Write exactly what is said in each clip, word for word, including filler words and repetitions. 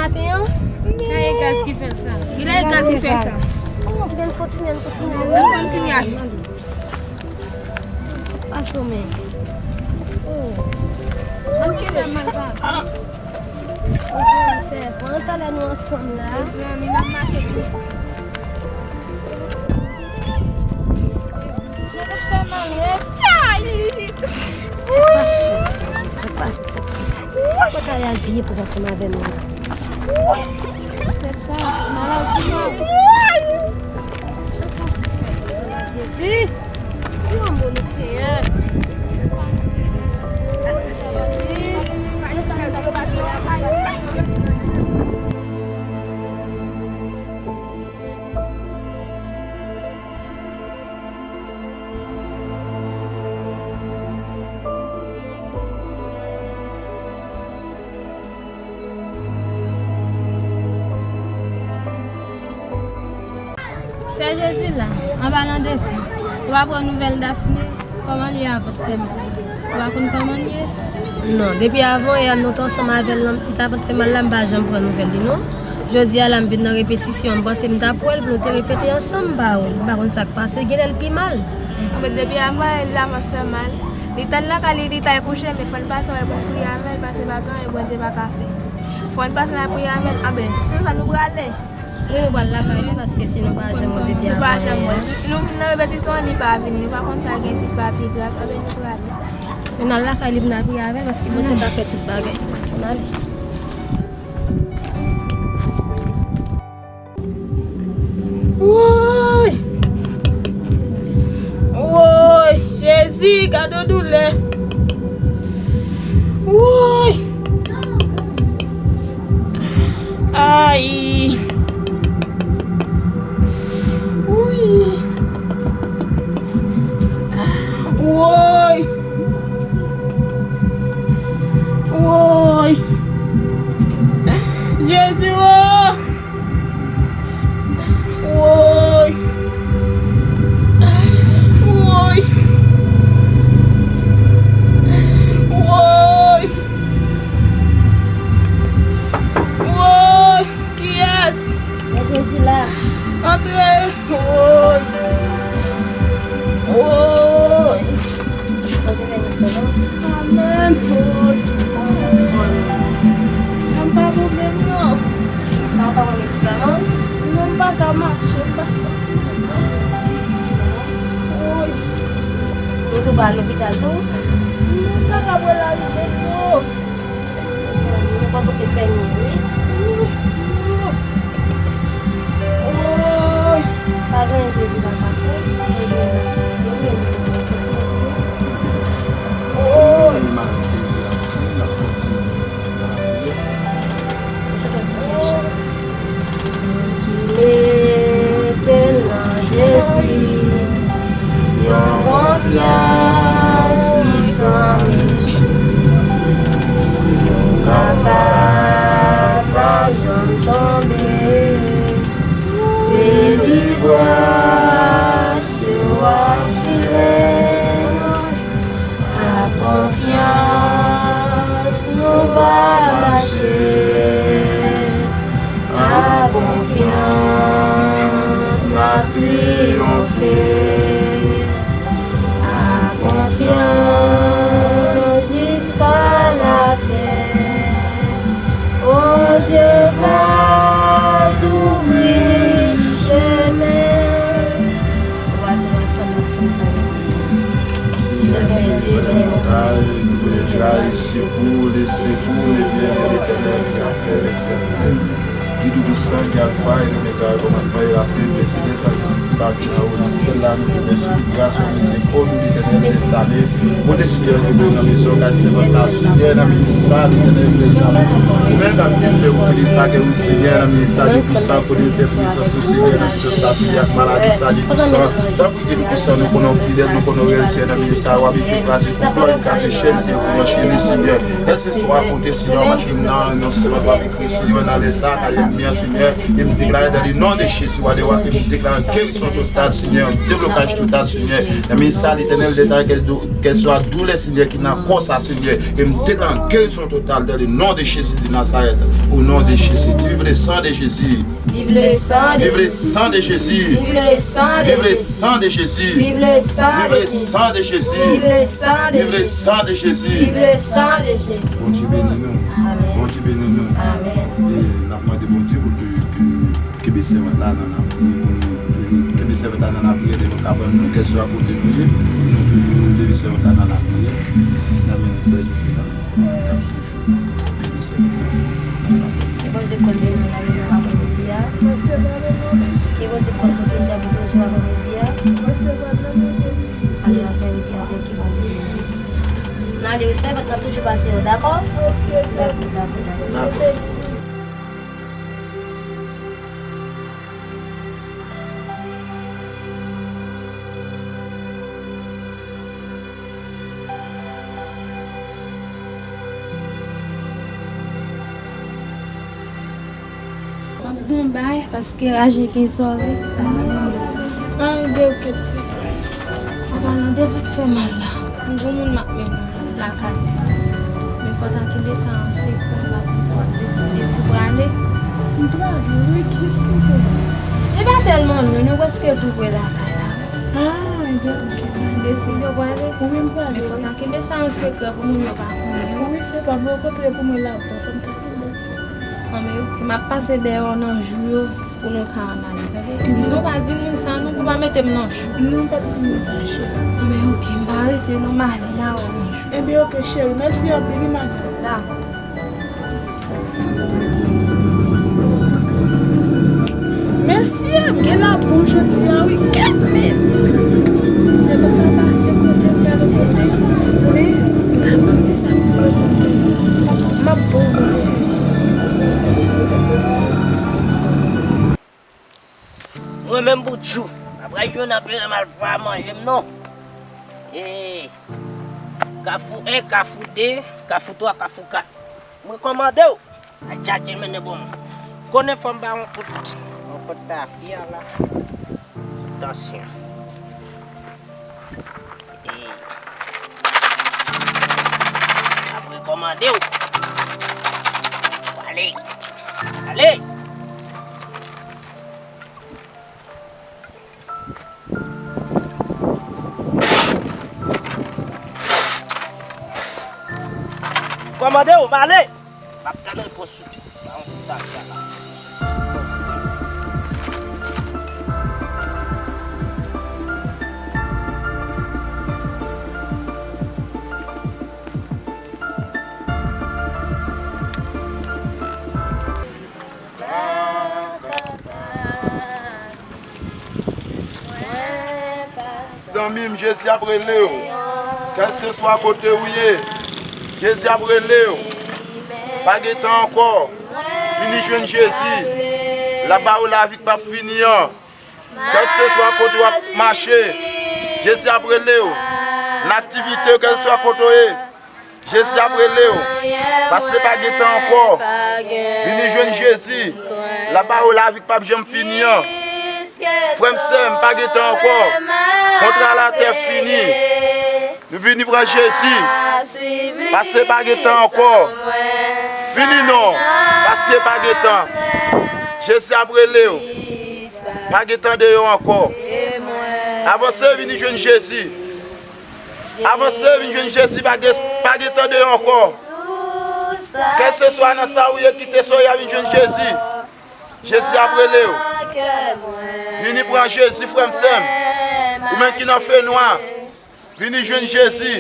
Kay e gaz ki fè sa. Ki lè e gaz ki fè sa? Ebyen, n kontinye, n kontinye ale. N kontinye ale. Sa k pase w menm? Oh. Ann kenbe m al pa. Mezanmi, sèvant, talè nou ansanm la. Mezanmi, n ap mache tou. Nèg ap fè mal, wi. Ay! Sa k pase, sa k pase, sa k pase. Mwen ka al veye pou ansanm avè nou la. Tèt chaje, maladi mwen. Jezi, di yon mo non, Senyè. Sè Jezi la, an palan de sa, ou pa pran nouvèl Dafne? Kòman l ye avan t fè mal? Ou pa konn kòman l ye? Non, depi avan yè nou t ansanm avè l, li t avan t fè mal la, m pa janm pran nouvèl li non. Jodi a la, m vin nan repetisyon, m panse m t ap wè l pou nou te repete ansanm, m pa wè l. M pa konn sa k pase, genlè l pi mal. Anfèt, depi avan yè l avan t fè mal. Li t al lakay li, li t al kouche, men fò n pase wè pou n priye avè l, paske pa gen anyen Bondye pa ka fè. Fò n pase n al priye avè l. Anben, sinon sa nou prale. Wi, nou pral lakay li, paske si nou pa janm wè l depi avan yè. Nou pa janm wè l. Si nou vin nan repetisyon an, li pa vini. Nou pa konn sa gen, si l pa pi grav. Anben, nou prale. Men n al lakay li pou n al priye avè l, paske Bondye ka fè tout bagay. Ann ale. Woy! Woy! Jezi, gade doulè! Woy! Ay! Woy! Woy! Woy! Jezi, woy! Woy! Woy! Woy! Woy! Kiyès? Sè Jezi la. Antre! Woy! Woy! Bondye beni sè nou. Amèn. Woy! Kòman w santi kò w? Mwen pa bon menm non. Sa w pa pran medikaman? Non, m pa ka mache, m pa santi byen non. Woy! Ou tou pa al lopital tou? Non, m pa ka pran lari menm non. Mezanmi, nou panse w te fè mye, wi. Woy! Pa gen anyen Jezi pa ka fè. Yo jwenn nan. Yo jwenn nan. Èske nou konnen? Woy! Maladi te rive a fini, n ap kontinye nan lapriyè. Ki mete l nan Jezi, yon konfyans ki san mezi. Yon kapab pa janm tonbe, delivrans yo asire. Ak konfyans nou va mache, ak konfyans n ap triyonfe, ak konfyans jiska lafen. Bondye va louvri chemen. Ou va vin ansanm nan sou sa ki gen. Ki leve zye vè lè montay, ki leve gray, sekou, le sekou, le byen de Letènèl ki ap fè lè syèl e latè. Ki Toupisan, ki Alfa e Omega, kòmansman e lafen, Senyè sa Jezi ki pati anwo nan syèl la, nou di mèsi pou gras ou, mizerikòd ou, Letènèl, byen sale. Bonte Senyè, ke nou nan mezon kay sèvant la, Senyè, nan minis sa, Letènèl, byen sale. Ou menm k ap byen fè, ou ki pa gen wout, Senyè, nan minis sa, Dye pwisan, kote nou fè prezans nou, Senyè, nan minis sa, Senyè, ak maladi sa, Dye pwisan. Tanpri, Dye Toupisan, nou konnen w fidèl, nou konnen w reyèl, Senyè, nan minis sa, w abitye kraze konplò, kraze chèn, Senyè, pou branche li, Senyè. Kèlkeswa kote, Senyè, w mache nan non sèvant w ap ekri, Senyè, nan lè sa, kay Senyè, Senyè, e m deklare dans le nom de Jésus, wa de wa, e m deklare gerizon total, Senyè, deblokaj total, Senyè. Nan men sa, Letènèl dèzarme, kèl dou-, kèl swa doulè, Senyè, ki nan kò sa, Senyè, e m deklare gerizon total dans le nom de Jésus de Nazareth, au nom de Jésus. Vive le sang de Jésus. Vive le sang de Vive le Jésus. Sang de Jésus. Vive le sang de Vive le Jésus. Sang de Jésus. Vive le sang Vive de le Jésus. Sang de Jésus. Vive le sang de Vive le Jésus. Sang de Jésus. Vive le sang de Jésus. Bondye beni nou. Amèn. Bondye beni nou. Amèn. E n ap mande Bondye pou ke, ke, kenbe sèvant la nan lapriyè, pou nou toujou kenbe sèvant la nan lapriyè, devan kabann nou, kèlswa kote nou ye, nou toujou leve sèvant la nan lapriyè. Nan men sè Jessica, k ap toujou beni sèvant la nan lapriyè. Ke Bondye konn beni nou nan apre midi a. Ke Bondye konn pwoteje nou toujou apre midi a. Mwen se pa nan non Jezi. Ale an verite avèk ke Bondye beni nou. N ale wi sèvant, n ap toujou pase yo, dakò? Ok, sè. Dakò, dakò, dakò. Dakò, sè. M ap di yon bagay, paske raje gen zòrèy. Ay, de ou kèt se. An palan de vant fè mal la, m gon moun m ap mennen lakay. Men fò ta kenbe sa an sekrè, m pa konn si w ap deside si w prale. M prale, wi, kiyès ki vre? Li pa tèlman lwen, nou prèske tou pre lakay la. Ah, ebyen, ok. M deside w prale. Wi, m prale. Men fò ta kenbe sa an sekrè pou moun yo pa konnen. Wi, se pa bon, kontre pou mwen ladan, fò m ta kenbe l sekrè. Anben, ok, m ap pase dèyè w nan jou yo pou nou ka ann ale, tande? Ebyen. Di w pa di moun sa non, pou w pa mete m nan jou. Non, m p ap di moun sa, cheri. Anben, ok, m pa rete non, m ale, n a wè w nan jou. Ebyen, ok, cheri, mèsi anpil, wi, madanm. Dakò. Mesye, m gen labou jodi a wi. Kèt men! Se pa ta pase kote m pral kote, men m pa konn ki sa m fè. M ap bon vre jodi. Mwen menm bout jou, m ap pral jwenn anpil malfwa manje m non. E, kafou en, kafou de, kafou twa, kafou kat. Mwen kòmande w. Ay, tchatche mennen bon. Konnen fò m ba yon kout, yon kout tafya la. Tansyon. E. Apre kòmande w. Ale. Ale. Kòmande w, m ale. M ap tann repons ou. Ba yon kout tafya la. Zanmi m, Jezi ap rele w. Kèlseswa kote w ye, Jezi ap rele w. Pa gen tan ankò. Vini jwenn Jezi. L ap ba w lavi k p ap fini an. Kèlseswa kote w ap mache, Jezi ap rele w. Nan aktivite w, kèlseswa kote w ye, Jezi ap rele w. Paske pa gen tan ankò. Vini jwenn Jezi. L ap ba w lavi k p ap janm fini an. Frè m, sè m, pa gen tan ankò. Kontra latè fini. Nou vini pran Jezi. Paske pa gen tan ankò. Vini non. Paske pa gen tan. Jezi ap rele w. Pa gen tan deyò ankò. Avanse, vini jwenn Jezi. Avanse, vin jwenn Jezi, pa gen, pa gen tan deyò ankò. Kèlseswa nan sa ou ye, kite sa w ye a, vin jwenn Jezi. Jezi ap rele w. Vini pran Jezi, frè m, sè m. Ou menm ki nan fenwa, vini jwenn Jezi.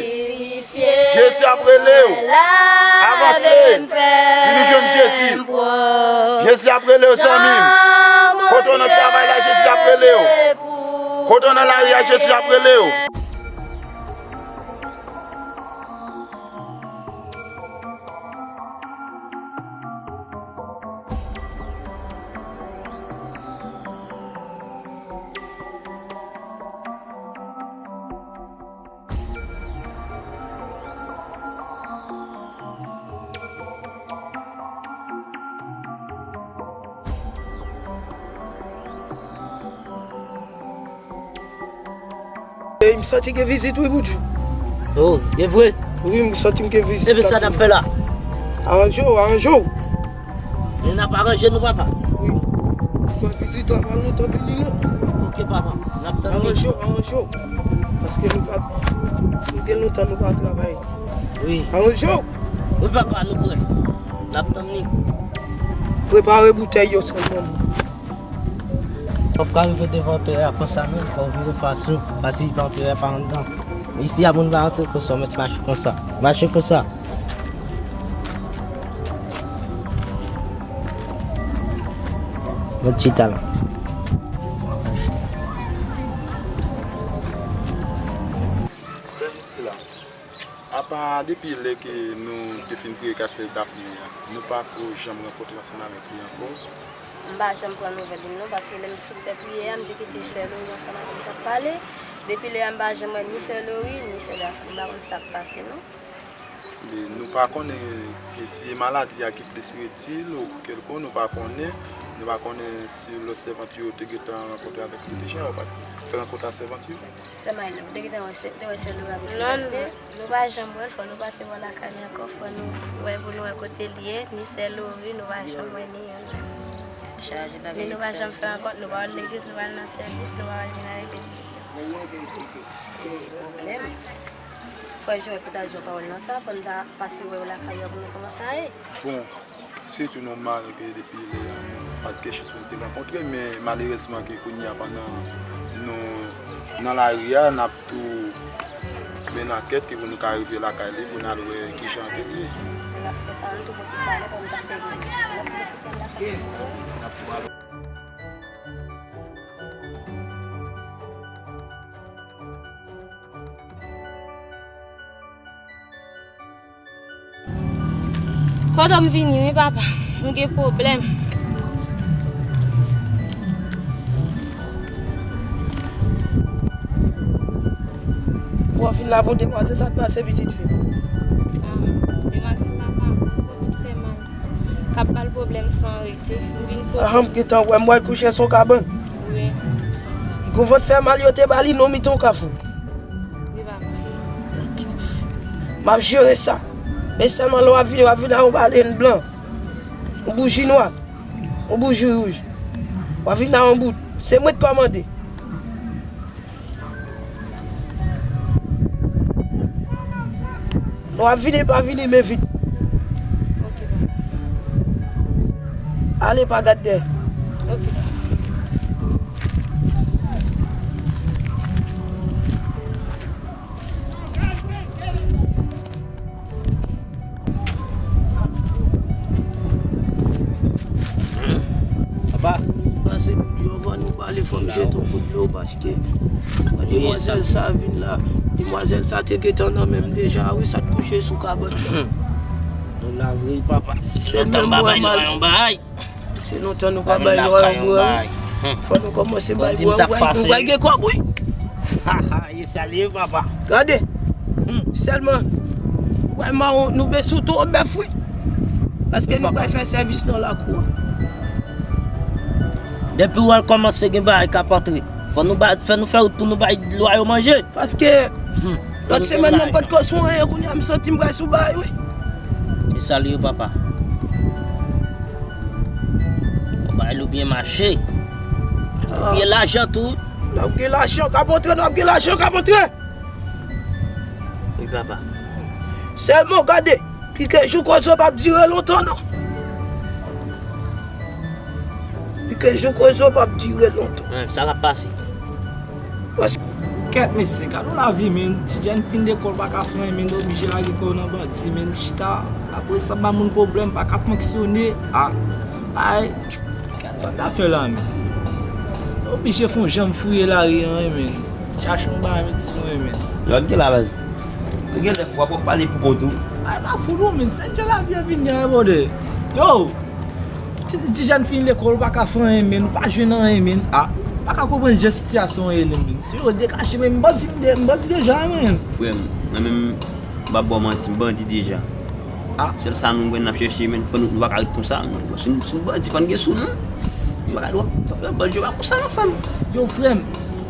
Jezi ap rele w. Avanse, vini jwenn Jezi. Jezi ap rele w, zanmi m. Kote w nan travay la, Jezi ap rele w. Kote w nan lari a, Jezi ap rele w. M santi gen vizit wi, Boudjou. Oh, e vre? Wi, m santi m gen vizit. Epi sa n ap fè la? Aranje w, aranje w. E n ap aranje nou, papa. Wi. Mwen vizit la pa lontan vini non. Ok, papa. N ap tann li. Aranje w, aranje w. Paske nou pa, nou gen lontan nou pa travay. Wi. Aranje w. Wi, papa, nou prè. N ap tann li. Prepare boutèy yo sèlman. W ap ka rive devan anperè a konsa non, fò w vire fas ou, paske anperè pa anndan. Isi a moun pa antre konsa, w mèt mache konsa. Mache konsa. Mèt chita la. Sèvis la. Apa depi lè ke nou te fin priye kay sè Daphne a, nou pa ko janm rankontre ansanm avèk li ankò. M pa janm pran nouvèl li non, paske lè m sot fè priyè a, m te kite sè Lori ansanm avè m t ap pale. Depi lè a, m pa janm wè ni sè Lori, ni sè Daphne. M pa konn sa k pase non. E nou pa konnen ke si e maladi a ki plis redi l ou kèlkonk, nou pa konnen. Nou pa konnen si lòt sèvant yo te gentan rankontre avèk li deja, ou pa t fè rankont a sèvant yo. Sè Maylou, ou te gentan wè sè, te wè sè Lori avèk sè Daphne? Non, nou, nou pa janm wè l, fò nou pase bò lakay li ankò, fò nou wè pou nou wè kote li ye, ni sè Lori, nou pa janm wè ni youn. Tèt chaje bagay. Ni nou pa janm fè rankont, nou pa al legliz, nou pa al nan sèvis, nou pa al ni nan repetisyon. Pwoblèm. Frè Joel, pou ta di yon pawòl nan sa, fò n ta pase wè yo lakay yo pou nou kòmanse a ye. Bon, se tou nòmal ke depi lè a nou pa t gen chans pou nou te rankontre, men malerèzman ke kounye a pandan nou nan lari a, n ap tou mennen ankèt ke pou nou ka rive lakay li, pou n al wè kijan ke l ye. N ap fè sa, nou tou pwofite pale, kòm ta fè gen, n ap pwofite lakay li. N ap tou al Kote m vini wi papa, m gen pwoblèm. W ap vin la pou demwazèl, sa k pase pitit fi m? Ah, demwazèl la pa bon, kò m fè mal. K ap ba l pwoblèm san rete. M vin kote. Ah, m gentan wè m wè l kouche sou kabann. Wi. Gwo vant fè mal yo te ba li non mitan kafou. Wi papa. M ap jere sa. Men sèlman lè w ap vini, w ap vini ak yon balèn blan, yon bouji nwa, yon bouji wouj. W ap vini ak yon bout. Se mwen k kòmande. Lè w ap vini, pa vini men vid. Ok papa. Ale, pa gad dèyè. Ok papa. Papa. Pase pou di anvan nou pale, fò m jete yon kout dlo paske demwazèl sa vin la. Demwazèl sa te gentan nan men m deja, wi, sa t kouche sou kabann nan. Nou la vre, papa. Se menm mwen mal. Se lontan nou pa bay lwa yon bwè wi. Fò nou kòmanse bay bwè wi. Nou pral gen kòb wi. E sa li ye papa. Gade. Sèlman, ou pral mawon, nou be sou to bèf wi. Paske nou pral fè sèvis nan lakou a. Depi w al kòmanse gen bagay k ap antre. Fò nou bay, fò nou fè wout pou nou bay lwa yo manje. Paske lòt semèn nan m pa t ko sou anyen, kounye a m santi m pral sou bagay wi. E sa li ye papa. Bagay yo byen mache. Epi gen lajan tou. N ap gen lajan k ap antre, n ap gen lajan k ap antre. Wi papa. Sèlman gade, piken jou kozo p ap dire lontan non. Piken jou kozo p ap dire lontan. Sa k ap pase? Paske. Kèt mesye, gade yon lavi men, ti jèn fin lekòl pa ka fè anyen men, oblije lage kò w nan bandi men, chita. Lapolis ap ba moun pwoblèm, pa ka fonksyone. Ah, ay, gad sa n ta fè la men. Oblije fè yon jan fouye lari an wi men. Chache yon bagay met sou mwen men. Lòt gen la baz. Ou gen lè fwa pou pale pou kont ou. Ay pa fout ou men, se jan lavi an vin gen wi bòdè. Yo! Ti, ti jèn fin lekòl, ou pa ka fè anyen men, ou pa jwenn anyen men. Ah, ou pa ka konprann jan sitiyasyon an ye li men. Si yo dekache men, m bandi, m de-, m bandi deja men. Frè m, mwen menm, m pa ba w manti, m bandi deja. Ah. Sèl sa nou wè n ap chèche men, fò nou, nou pa ka ret konsa. Si, si nou bandi, fò n gen sou nou. Yo pa ka, bandi yo pa konsa non frè m. Yo frè m,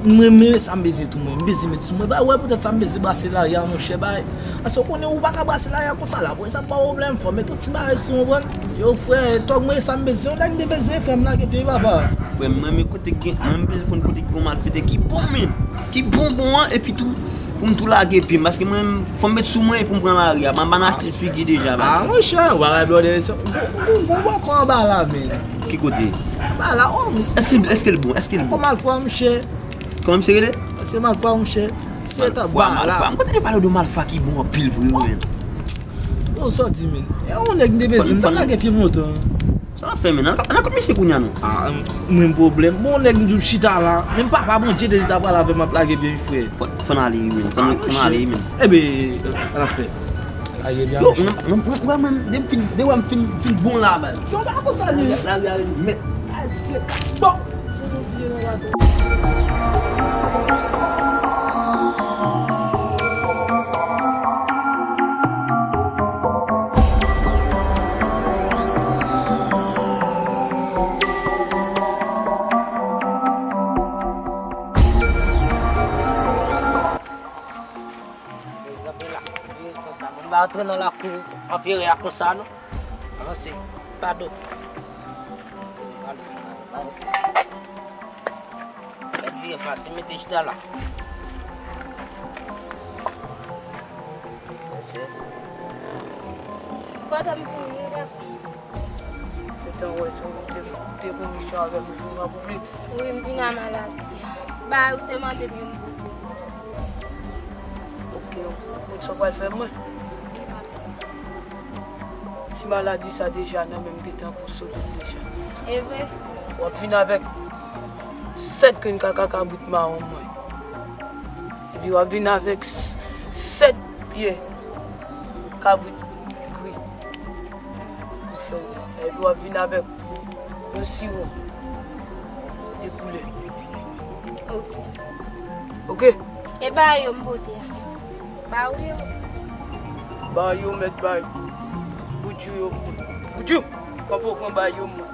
Mwen, mwen, sa m bezwen tou, mwen. M bezwen met sou mwen. Ba, wè, poutèt sa m bezwen brase lari a, monchè, bay. Paske w konnen, ou pa ka brase lari a konsa la. Bon, sa pa pwoblèm, fò w met yon ti bagay sou, w konprann? Yo, frè, tòg mwen, sa m bezwen. Yon nèg m te bezwen, frè, m lage pye, papa. Frè m, mwen, men kote k gen, mwen, m bezwen konn kote k gen yon malfetè ki bon, men. Ki bon, bon an, epi tou, pou m tou lage pye m. Paske mwen, fò m met sou mwen pou m pran lari a. M pa nan achte figi deja, bay. Ah, monchè, w pa bay blòdè, se, gon, gon, gon bòkò anba la, men. Ki kote? Anba la, oh, men. Èske, èske l bon? Èske l bon? Kòman l fè, monchè? Kòman misye rele? Se Malfa, monchè. Se ta Malfa, bala. Malfa. M konn tande pale de Malfa ki bon anpil vre, wi, men. Yo, sa w di, men. E yon nèg m te bezwen, m t ap lage pye m lontan. Sa n ap fè, men? N a, n a kot misye kounye a, non? Ah, mwen pwoblèm. Bon, nèg m di w chita la. Menm papa Bondye te di ta pral avè m, m ap lage pye m, frè. Fò, fò n ale, wi, men. Fò n, fò n ale, wi, men. Ebe, sa n ap fè. Lage pye a, monchè. Yo, non, non, non, wè, mwen, de m fin, de wè m fin, fin bon la, bay. Yo, pa konsa, men. Lari a remèt. Bon. Mwen pa antre nan lakou anperè a konsa, non. Avanse. Padon. Padon, padon, avanse. Mèt vire fas, mete chita la. Avanse. Kote m vini la? Gentan wè se ou te, ou te konn misyon avè m, ou vin wè pou li. Wi, m vin a maladi. Ba, ou te mande m yon bout. Ok, ou konn sa w pral fè mwen? Ti maladi sa deja nan men m gentan konsolid deja. E vre? W ap vin avèk sèt grenn kaka kabrit mawon mwen. Epi w ap vin avèk s-, sèt pye kabrit gri. Pou fè w nan. Epi w ap vin avèk yon siwo de koulè. Ok. Ok? E ba yo m pote a. Ba ou yo. Ba yo mèt bay. Boudjou yo mwen. Boudjou, kanpe w pran ba yo mwen.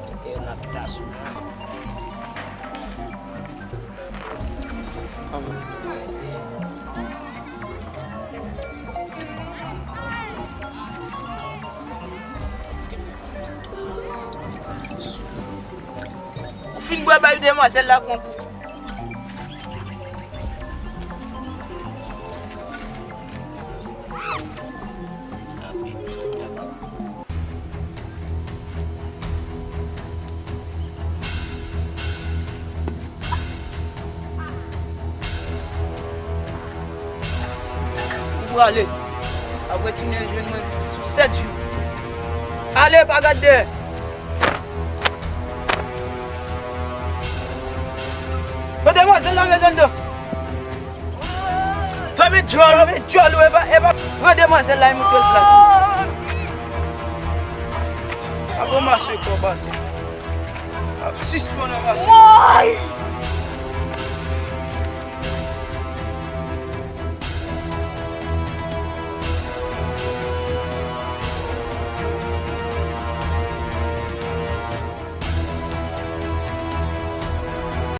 Mete yo nan abitasyon. Ou fin bwè bay demwazèl la pran kou. Ou prale. Apre tounen jwenn mwen sou sèt jou. Ale, pa gad dèyè. Yo demwazèl la ret anndan. Fèmen djòl ou. Fèmen djòl ou, epa, epa. Pran demwazèl la e montre l plas li. Ap ranmase kòb atè. Ap sispann ranmase. Woy!